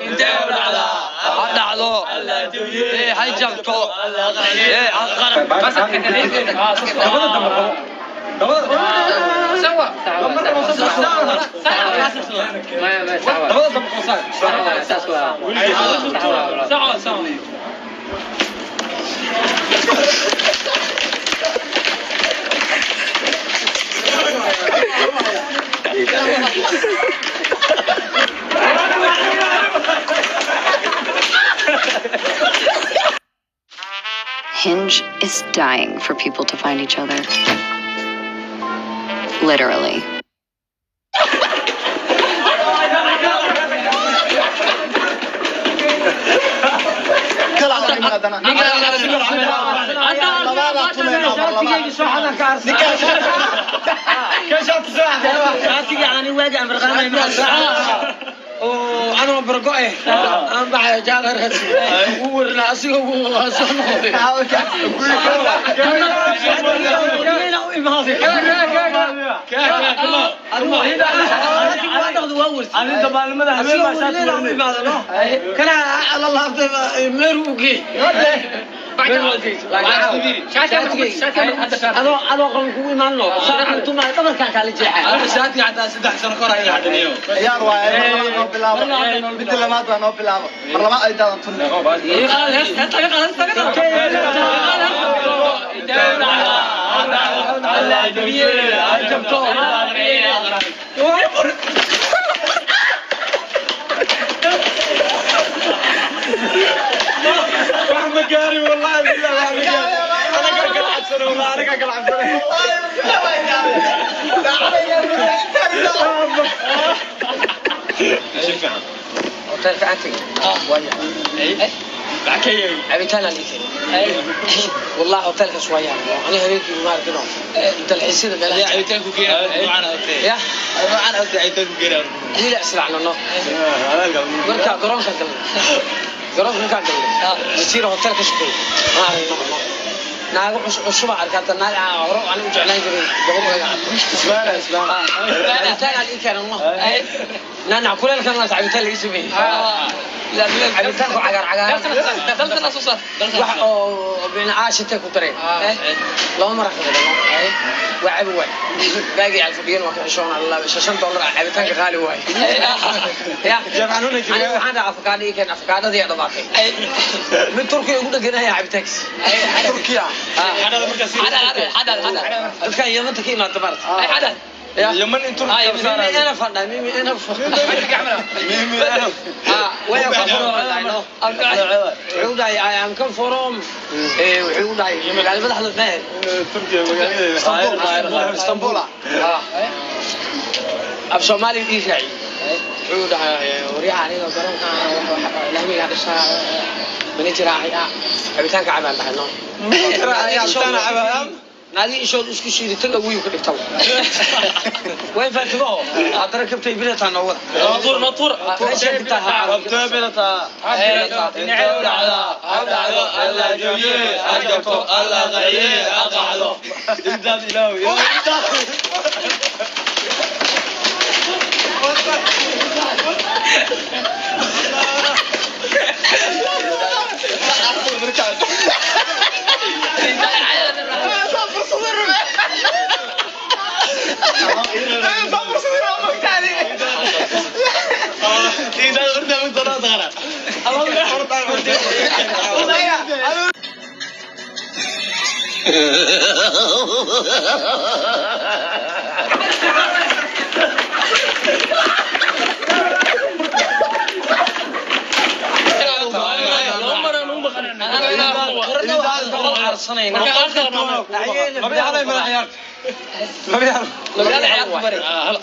Intee u dhacdaa? Ha dhacdo, ee ha jabto, ee ha qaran. Dabada dambe qabo. Dabada. Dabada dambe qabo saar. Hinge is dying for people to find each other. Literally. Anoo bargo eh aan baxay jaadarkas u warna asigoo soo noqday u imaaday. Kana ala laabtay meer u geey. Adoo qaban kugu imaanno tuma dhabarkaan kaala jeexaa. Shaatiga xataa 3 sano kor ayay hadhaniyo. Ciyaar waaye, mar labaad noo bilaabo. Midda labaad baa noo bilaabo. Mar labaad ay daadan tunne. Intee u dhacdaa? Ha dhacdo. Alla jabiye, ha jabto. Wax ma gaarin, wallahi billahi wax ma gaarin. Anaga kala cabsano, wallahi anaga kala cabsano. Hotelka aan tegey waa yahay cabitaan aan ii keenay. Wallahi hotelkaas waa yahay. Ani habeenkii ma arkino dalxiisyada meelaha Cabitaanku keenaa noocan hotel. Ya. Noocan hotel cabitaanku keenaa. Hila israacno marka garoonka galnay, garoonka markaan galnay wasiir hotel ka shaqeeyay ma aragno naago cusub aan arkaa. Naag aan hore aan u jeclaan jiray gabadh. Isbaana, isbaana. Cabitaan aan ii keenan no naanac kuleelkan waa cabitaan laga sameeyey. Cabitaanku cagaar cagaaran wax oo binacaashitay ku dareen laba mar ka badano waa cabi waay baagii alfadhiyan waa ka xishoon $5 cabitaanka qaali waay. Ya aniga waxaan dhaha afakaadho ii keen. Afakaadhadii aa dhamaatay. Mid Turkiya ugu dheganaya cabitaankiis. Turkiya. Dadkan Yamanta ka imaata maarata. Yaman in Turkiya Mimi ana fadha, mimi ana fadha. Mimi ana. Where you come from? Wuxuu dhahay, "I am come from," wuxuu dhahay magaalada madaxda maxay? Turkiya magaaladeeda. Istanbul. Af Soomaali ii raaci. Wuxuu dhahay, waryaha aniga garoonka laamiga dhashaa manager ah, cabitaanka cabaan dhahay no. Cabitaan cabaan. Naagi ishood isku shiiday tag awuyu ka dhigta way faatimo haddana kabtay bilataa noo wada. Notur, notur. Meesha dhigtaa. Abtee bilata. Intee u dhacdaa? Ha dhacdo. Alla jabiye, ha jabto. Alla qaciye, ha qacdo. Intaad ilaaw. Intaad. Intaad orda mid dara dara.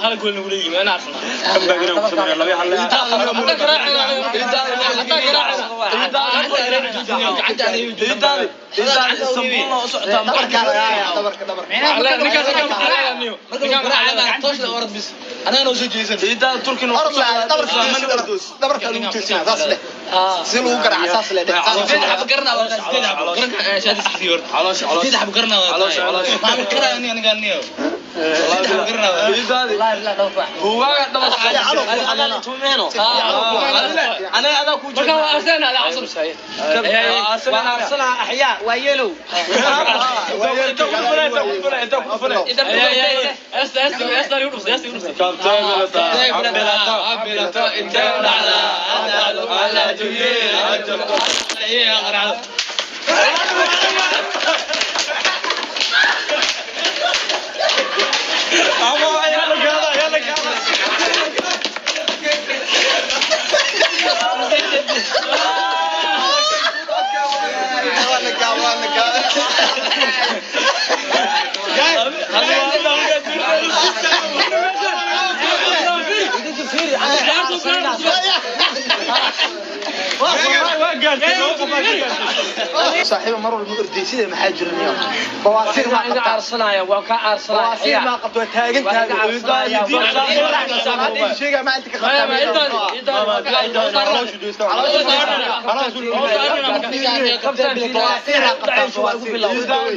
Hal gool nagu leeyihiin ana Arsenal. Dhabarka lagaa hayaa, dhabarka, dhabarka. Orod laa, dhabarka dhabarka lagu jeesinaa, saas leh. Si lagu garaaca, saas leh, dheh, saas leh. Wallahi bilaa dhabarka. Buugaga dhabarka. Tumeeno. Anaga adaa ku Marka waa Arsenal cusub. Waa Arsenal axyaa waa yellow. Saaxiibo, mar walba ordaysidee maxaa jira niyo? Bawaasiir maa Iga qabtaa? aarsanaya, waa ka aarsanaya. Bawaasiir maa qabto? Waa taagan tahay. Sheegaa ma inta ka qabtaa? Bawaasiir aa qabtaa, bawaasiir.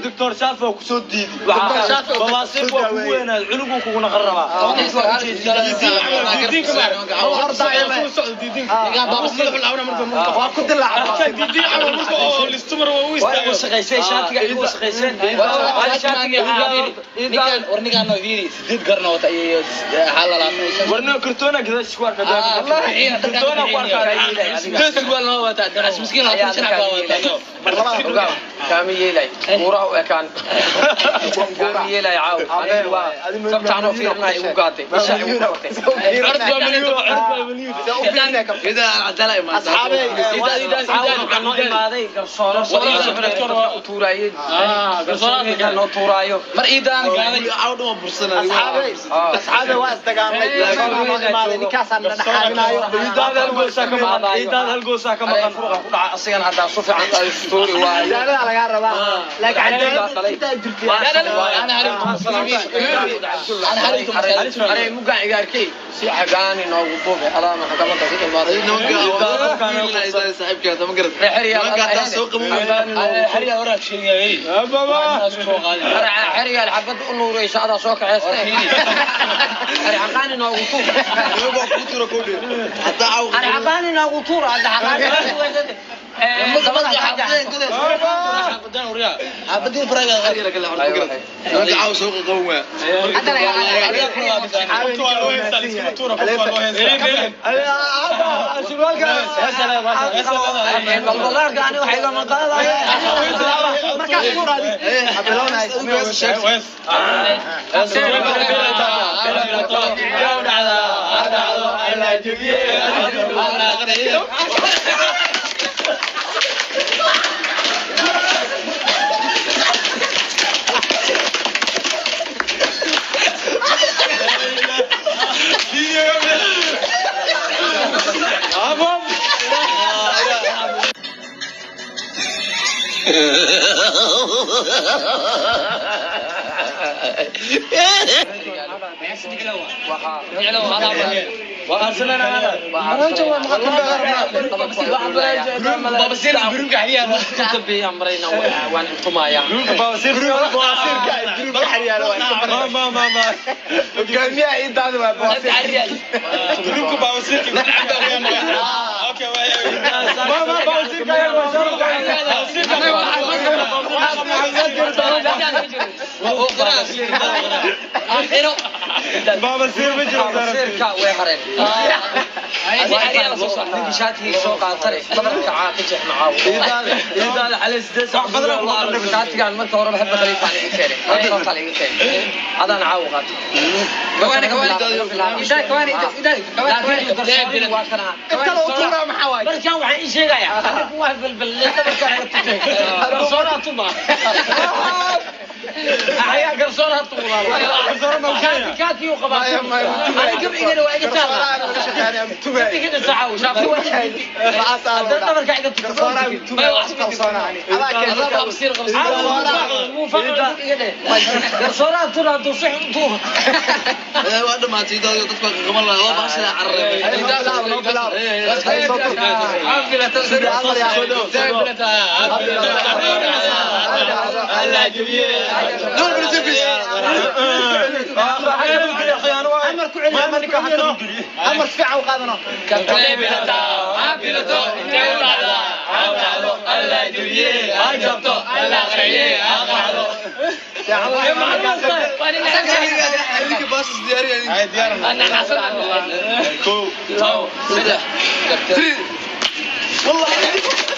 Doctor Shaafi waa kusoo diiday. Bawaasiir waa kugu weynaad, cunugu kugu naqan rabaa. Waa ku dilaaca. Waa igu shaqaysay shaatiga, igu shaqayseen. Waa shaatiga. Warna kartoona gadaashiis ku arkaa. Kartoona ku arkaa. Ogaal, kaama yeelay buuraha u ekaan, kaama yeelay. Caaw aniga waa sabtaan oo fiirinaya, igu gaatay isha igu qabatay. Caaw waxaa noo imaaday garsooro u tuuraayey, garsoorka noo tuuraayo. Asxaabey, waa isdagaalnay, noo imaaday ninkaasaan na dhaxaaminaayo. Ciidaada hal goosaa ka maqan. Ciidaada hal goosaa ka maqan. Furuqa ku dhaca asigana haddaan su fiican tuuri waayo. Cadaalada lagaa rabaa, laakiin cadaalada intaa jirtay. Aray mugaan igaarkey si xagaani noogu duube adaa maxkamadda ku imaaday. Xerigaal xabadda u nuuraysa adaa soo kaxeystay. Ari xaqaani noogu tuur, ari xaqaani noogu tuur hadda xaqaani. Balbalaarka ani waxa igama qaadaya. Markaas tuuraadi habilownahay. Waan intumayaa. Bawaasiirka xariyaalo waa iska barnay. Hogaamiyaha ciidaada waa bawaasiir. Baabasiirka way hareen. Ninkii shaatigii soo qaatay dhabarka caa ka jeex macaaw. Shaatigan marka horeba xabba khaliifaan iga keenay. Sabtaan iga keenay. Adaan caaw qaatay. Laakiin waa kana. Inta loo tuuraa maxaa waaye? Markaan waxaan ii sheegayaa. Adigu waa balbalay dhabarka waxay tutay. Garsoor tuma. Ayaa garsoor ha tuuraa. Kaati uu qabaa. Ani gabigana waa iga taala. Garsooraan uga shaqeynaya mutubay. Gabigana saxaw. Shaati waa iga La'aas dhabarka iga Garsooraan mutubay waa isku kalsoonaani. Adaa keentay. Garsooraha tura hadduu si xun tuuro. Waa dhamaatay, dadka qaban lahaa waa baasha carray. Noo bilaab. Hay soo tur. Amar ku celi, amar ku celino. Amar si fiican u qaadano. Kow, labo, saddex, three. Wallahi.